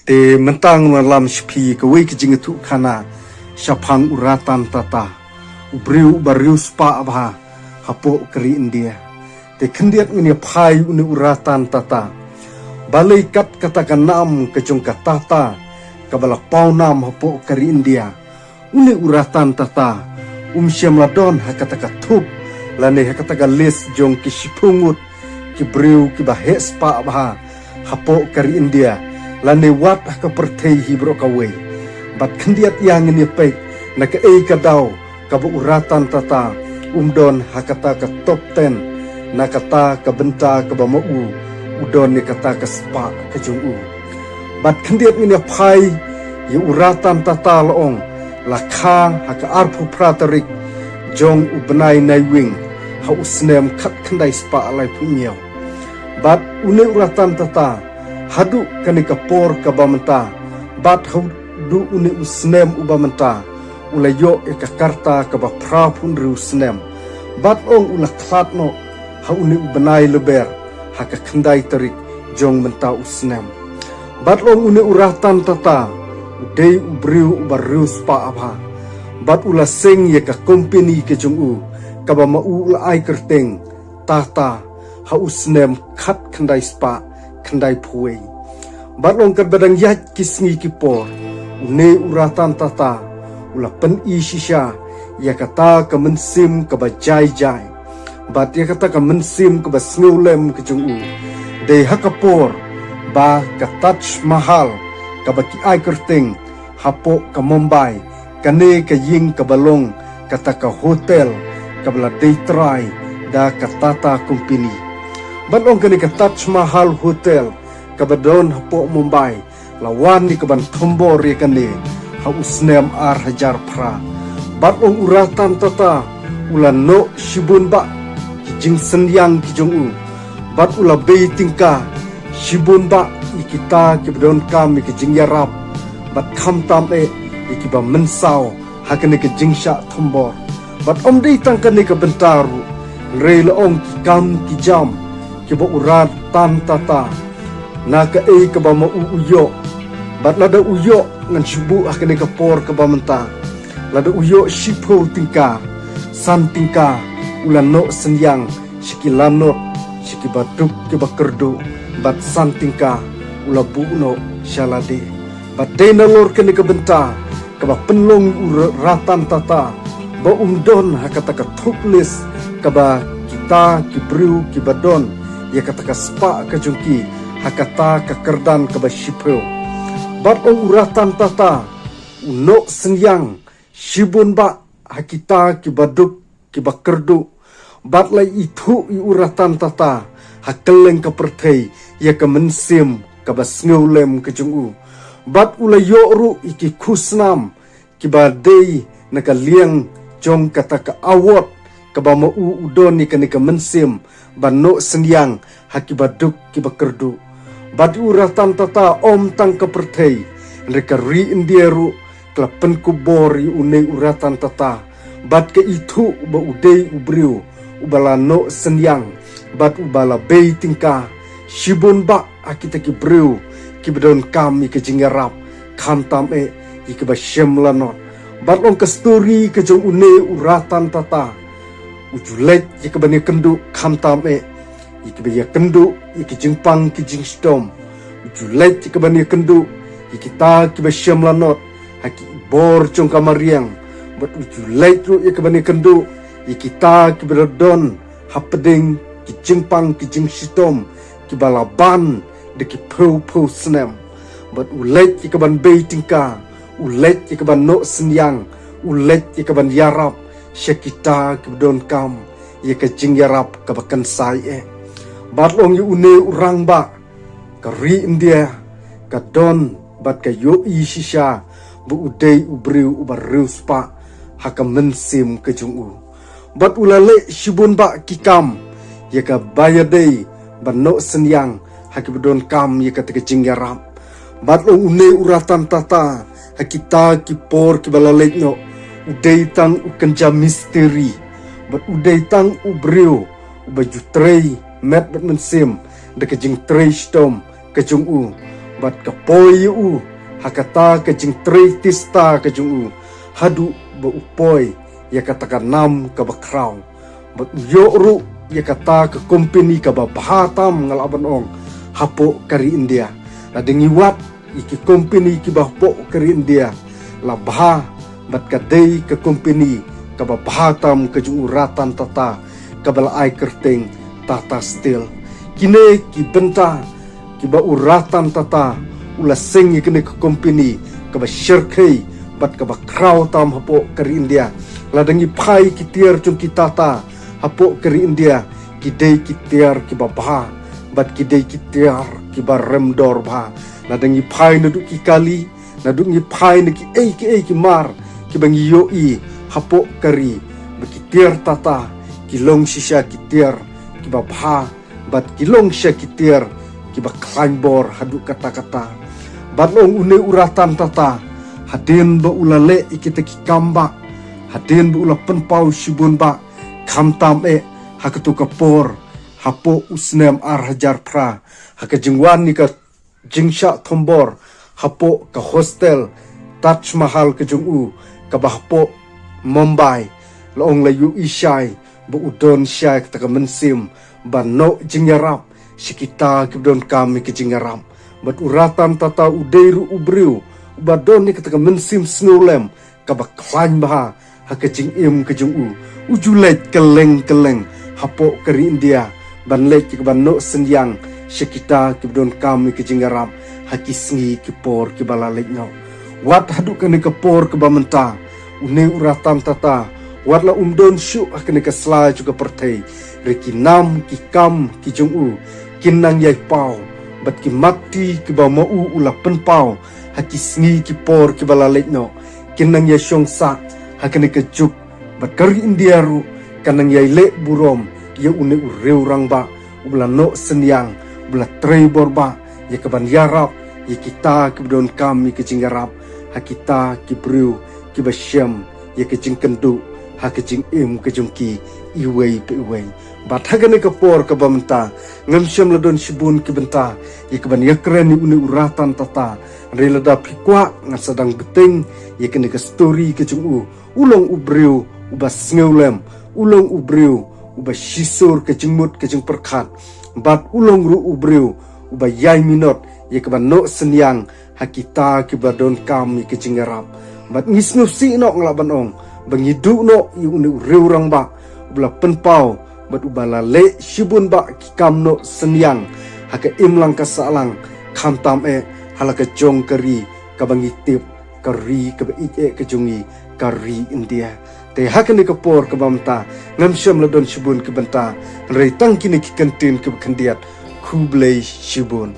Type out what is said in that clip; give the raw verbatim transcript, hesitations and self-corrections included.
Te mynta ngan wallam sha phi kawei ka jingïathuhkhana shaphang u Ratan Tata, u briew uba riewspah bha hapoh ka ri India. Te khyndiat ngin ïa phai une u Ratan Tata. Balei kat kata ka nam ka jong ka Tata kaba la paw nam hapoh ka ri India. Une u Ratan Tata um shym la don ha kata ka thup lane ha kata ka list jong ki shiphew ngut ki briew kiba heh spah bha hapoh ka ri India lane wat ha ka pyrthei hi baroh kawei. Bad khyndiat ïa ngin ïa peit na kaei ka daw kaba u Ratan Tata um don ha kata ka top ten, na kata ka bynta kaba ma u u don ïa kata ka spah ka jong u. Bad khyndiat ngin ïa phai ïa u Ratan Tata, la ong la kha ha ka arphew phra tarik jong u bnai Naiwieng ha u snem khatkhyndai spah laiphew hynñiew. Bad une u Ratan Tata haduh kane ka por kaba mynta bad haduh une u snem uba mynta u la ïoh ïa ka rta kaba phra phew hynriew snem. Bad ong u la khlad noh ha une u bnai Lber ha ka khyndai tarik jong mynta u snem. Bad ong une u Ratan Tata u dei u briew uba riewspah bha. Bad u la seng ïa ka company ka jong u kaba ma u u la ai kyrteng Tata ha u snem khatkhyndai spah khyndai phew wei. Bad long katba dang ïaid ki sngi ki por, une u Ratan Tata u la pyni shisha ïa kata ka mynsiem kaba jai jai bad ïa kata ka mynsiem kaba sngewlem ka jong u. Dei ha ka por ba ka Taj Mahal kaba ki ai kyrteng hapoh ka Mumbai, kane ka ïing kaba long kata ka hotel kaba la dei trai da ka Tata Company. Bad long kane ka Taj Mahal Hotel kaba don hapoh Mumbai la wan ïa kaban thombor ïa kane ha u snem ar hajar phra. Bad long u Ratan Tata u la noh shibun bah ki jingsynñiang ki jong u bad u la bei tyngka shibun bah ïa kita kiba donkam ïa ka jingïarap bad khamtam eh ïa kiba mynsaw ha kane ka jingshah thombor. Bad ym dei tang kane ka bynta ruh, hynrei la ong ki kam ki jam kiba u Ratan Tata na kaei kaba ma u u ïoh. Bad lada u ïoh ngan shu buh ha kane ka por kaba mynta, lada u ïoh shiphew tyngka, san tyngka u la noh synñiang sha ki lanot, sha kiba duk kiba kyrduh, bad san tyngka u la buh noh sha lade. Bad dei nalor kane ka bynta kaba pynlong u Ra-, Ratan Tata ba um don ha kata ka thup list kaba kita ki briew kiba don ïa kata ka spah ka jong ki ha kata ka kyrdan kaba shiphew. Bad ong u Ratan Tata u noh synñiang shibun bah ha kita kiba duk kiba kyrduh. Bad la ithuh ïa u Ratan Tata ha kylleng ka pyrthei ïa ka mynsiem kaba sngewlem ka jong u. Bad u la ïoh ruh ïa ki khusnam kiba dei na ka liang jong kata ka award kaba ma u u don ïa kane ka mynsiem ba noh synñiang ha kiba duk kiba kyrduh. Bad u Ratan Tata ym tang ka pyrthei, hynrei ka ri India ruh ka la pynkupbor ïa une u Ratan Tata bad ka ithuh ba u dei u briew uba la noh synñiang bad uba la bei tyngka shibun bah ha kita ki briew kiba donkam ïa ka jingïarap, khamtam eh ïa kiba shem lanot. Bad long ka story ka jong une u Ratan Tata, u ju leit ïa kaban ïakynduh, khamtam eh ïa kiba ïakynduh ïa ki jingpang ki jingshitom. U ju leit ïa kaban ïakynduh ïa kita kiba shem lanot ha ki bor jong ka mariang. Bad u ju leit ruh ïa kaban ïakynduh ïa kita kiba la don hapdeng ki jingpang ki jingshitom kiba la ban da ki phew phew snem. Bad u leit ïa kaban bei tyngka, u leit ïa kaban noh synñiang, u leit ïa kaban ïarap sha kita kiba donkam ïa ka jingïarap kaba kynsai eh. Bad long ïa une u rangbah, ka ri India ka don bad ka ïohi shisha ba u dei u briew uba riewspah ha ka mynsiem ka jong u. Bad u la leh shibun bah ki kam ïa kaba ïadei ban noh synñiang ha kiba donkam ïa kata ka jingïarap. Bad long une u Ratan Tata ha kita ki por kiba la leit noh, u dei tang u kynja mistri, bad u dei tang u briew uba ju trei met bad mynsiem da ka jingtrei shitom ka jong u. Bad ka poi ïa u ha kata ka jingtrei tista ka jong u, haduh ba u poi ïa kata ka nam kaba khraw. Bad u ïoh ruh ïa kata ka kompeni kaba bha tam, nga lah ban ong, hapoh ka ri India. Lada ngi wad ïa ki kompeni kiba hapoh ka ri India, la bha, bad ka dei ka kompeni kaba bha tam ka jong u Ratan Tata, kaba la ai kyrteng Tata Steel. Kine ki bynta kiba u Ratan Tata u la seng ïa kane ka kompeni kaba shyrkhei bad kaba khraw tam hapoh ka ri India. Lada ngi phai ki tiar jong ki Tata hapoh ka ri India, ki dei ki tiar kiba bha bad ki dei ki tiar kiba rem dor bha. Lada ngi phai naduh ki kali, naduh ngi phai na kiei kiei ki mar kiba ngi ïohi hapoh ka ri, ba ki tiar Tata ki long shisha ki tiar kiba bha bad ki long shisha ki tiar kiba khlaiñ bor haduh katta katta. Bad long une u Ratan Tata, hadien ba u la leh ïa kita ki kam bah, hadien ba u la pynpaw shibun bah, khamtam eh ha kato ka por, hapoh u snem ar hajar phra, ha ka jingwan ïa ka jingshah thombor hapoh ka hostel Taj Mahal ka jong u, kaba hapoh Mumbai, la ong la ïohi shai ba u don shai kata ka mynsiem ban noh jingïarap sha kita kiba donkam ïa ka jingïarap. Bad u Ratan Tata u dei ruh u briew uba don ïa kata ka mynsiem sngewlem kaba khlaiñ bha ha ka jingim ka jong u. U ju leit kylleng kylleng hapoh ka ri India ban leit ïa kaban noh synñiang sha kita kiba donkam ïa ka jingïarap ha ki sngi ki por kiba la leit noh. Wat haduh kane ka por kaba mynta, une u Ratan Tata, wat la um don shuh ha kane ka sla jong ka pyrthei, hynrei ki nam ki kam ki jong u kin nang ïai paw, bad ki mat ti kiba ma u u la pynpaw ha ki sngi ki por kiba la leit noh, kin nang ïai shong sah ha kane ka juk, bad ka ri India ruh kan nang ïai leh burom ïa une u riew rangbah uba la noh synñiang, uba la trei bor bah ïa kaban ïarap ïa kita kiba donkam ïa ka jingïarap, ha kita ki briew kiba shem ïa ka jingkynduh ha ka jingim ka jong ki iwei pa iwei. Bad ha kane ka por kaba mynta, ngam shym la don shibun ki bynta ïa kaban ïakren ïa une u Ratan Tata, hynrei lada phi kwah ngan sa dang bteng ïa kane ka story ka jong u. U long u briew uba sngewlem, u long u briew uba shisur ka jingmut ka jingpyrkhat, bad u long ruh u briew uba ïai minot ïa kaban noh synñiang ha kita kiba donkam ïa ka jingïarap. Bad ngi sngewsih noh, nga lah ban ong, ba ngi duh noh ïa une u riew rangbah uba la pynpaw bad uba la leh shibun bah ki kam noh synñiang ha ka imlang ka sahlang, khamtam eh ha la ka jong ka ri kaba ngi tip, ka ri kaba ïeit eh ka jong ngi, ka ri India. Te ha kane ka por kaba mynta, ngam shym la don shibun ki bynta, hynrei tang kine ki kyntien kiba khyndiat. Khublei shibun.